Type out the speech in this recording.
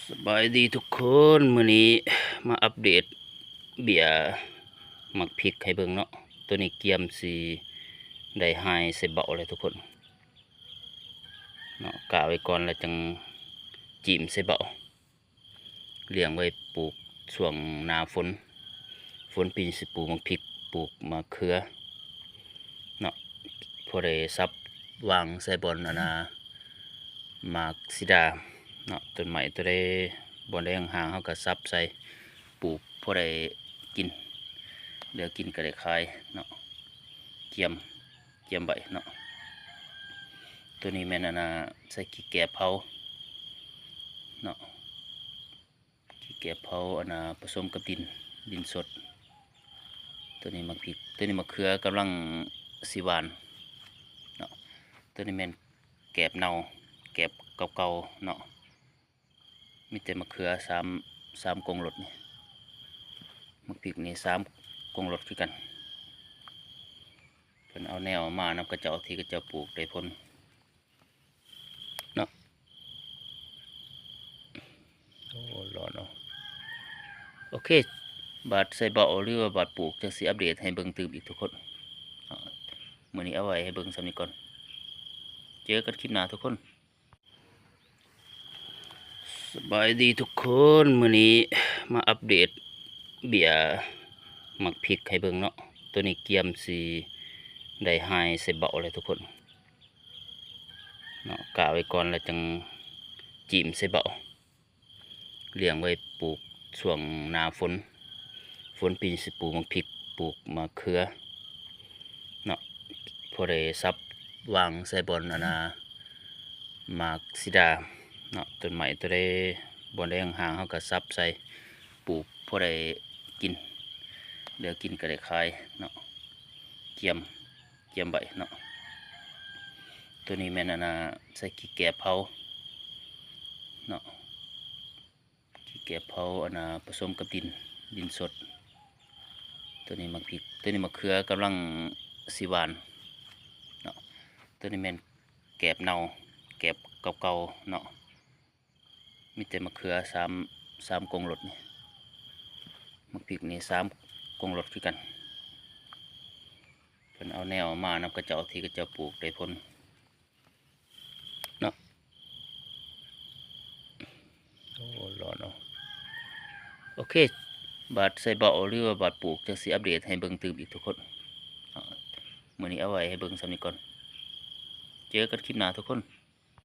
ສະບາຍດີທຸກຄົນ, ມື້ນີ້ມາອັບເດດເບ້ຍໝາກພິກໃຫ້ເບິ່ງເນາະ. ໂຕນີ້ກຽມຊິໄດ້ຫາຍໃສ່ເບົາແລ້ວທຸກຄົນເນາະ, ກະໄວ້ກ່ອນແລ້ວຈັ່ງຈິ້ມໃສ່ເບົາ. ລ້ຽງໄວ້ປູກຊ່ວງໜ້າຝົນ, ຝົນປີນີ້ຊິປູກໝາກພິກ, ປູກໝາກເຂືອເນາະ, ພໍໄດ້ສັບວາງໃສ່ບ່ອນອັນນ່າ ໝາກສີດາເນາະ. ຕົ້ນໄມ້ໂຕໃດບ່ອນໃດຫ່າງໆ ເຮົາກໍສັບໃສ່ ປູກພໍໄດ້ກິນ, ເຫຼືອກິນກໍໄດ້ຂາຍເນາະ. ກຽມ ກຽມໄວ້ເນາະ. ໂຕນີ້ແມ່ນອັນນ່າ ໃສ່ຂີ້ແກບເຜົາເນາະ, ຂີ້ແກບເຜົາອັນນ່າ ປະສົມກັບດິນ, ດິນສົດ. ໂຕນີ້ໝາກພິກ, ໂຕນີ້ໝາກເຂືອກຳລັງຊິຫວ່ານເນາະ. ໂຕນີ້ແມ່ນແກບເນົ່າ, ແກບເກົ່າໆເນາະ. ມີແຕ່ໝາກເຂືອສາມ ສາມກົງລົດນີ້, ໝາກພິກນີ້ສາມກົງລົດຄືກັນ. ເພິ່ນເອົາແນວມານຳຂະເຈົ້າ ທີ່ຂະເຈົ້າປູກໄດ້ຜົນເນາະ. ໂອ້ ຮ້ອນເນາະ. ໂອເຄ ບາດໃສ່ເບົາ ຫຼືວ່າບາດປູກ ຈັ່ງຊິອັບເດດໃຫ້ເບິ່ງຕື່ມອີກທຸກຄົນ. ມື້ນີ້ເອົາໄວ້ໃຫ້ເບິ່ງສ່ຳນີ້ກ່ອນ, ເຈີກັນຄລິບໜ້າທຸກຄົນ. ສະບາຍດີທຸກຄົນ, ມື້ນີ້ມາອັບເດດເບ້ຍໝາກພິກໃຫ້ເບິ່ງເນາະ. ໂຕນີ້ກຽມຊິໄດ້ຫາຍໃສ່ເບົາແລ້ວທຸກຄົນເນາະ, ກະໄວ້ກ່ອນແລ້ວຈັ່ງຈິ້ມໃສ່ເບົາ. ລ້ຽງໄວ້ປູກຊ່ວງໜ້າຝົນ, ຝົນປີນີ້ຊິປູກໝາກພິກ, ປູກໝາກເຂືອເນາະ, ພໍໄດ້ສັບວາງໃສ່ບ່ອນອັນນ່າ ໝາກສີດາເນາະ. ຕົ້ນໄມ້ໂຕໃດບ່ອນໃດຫ່າງໆ ເຮົາກໍສັບໃສ່ ປູກພໍໄດ້ກິນ, ເຫຼືອກິນກໍໄດ້ຂາຍເນາະ. ກຽມ ກຽມໄວ້ເນາະ. ໂຕນີ້ແມ່ນອັນນ່າ ໃສ່ຂີ້ແກບເຜົາເນາະ, ຂີ້ແກບເຜົາອັນນ່າ ປະສົມກັບດິນ, ດິນສົດ. ໂຕນີ້ໝາກພິກ, ໂຕນີ້ໝາກເຂືອກຳລັງຊິຫວ່ານເນາະ. ໂຕນີ້ແມ່ນແກບເນົ່າ, ແກບເກົ່າໆເນາະ. ມີແຕ່ໝາກເຂືອສາມ ສາມກົງລົດນີ້, ໝາກພິກນີ້ສາມກົງລົດຄືກັນ. ເພິ່ນເອົາແນວມານຳຂະເຈົ້າ ທີ່ຂະເຈົ້າປູກໄດ້ຜົນເນາະ. ໂອ້ ຮ້ອນເນາະ. ໂອເຄ ບາດໃສ່ເບົາ ຫຼືວ່າບາດປູກ ຈັ່ງຊິອັບເດດໃຫ້ເບິ່ງຕື່ມອີກທຸກຄົນ. ມື້ນີ້ເອົາໄວ້ໃຫ້ເບິ່ງສ່ຳນີ້ກ່ອນ, ເຈີກັນຄລິບໜ້າທຸກຄົນ.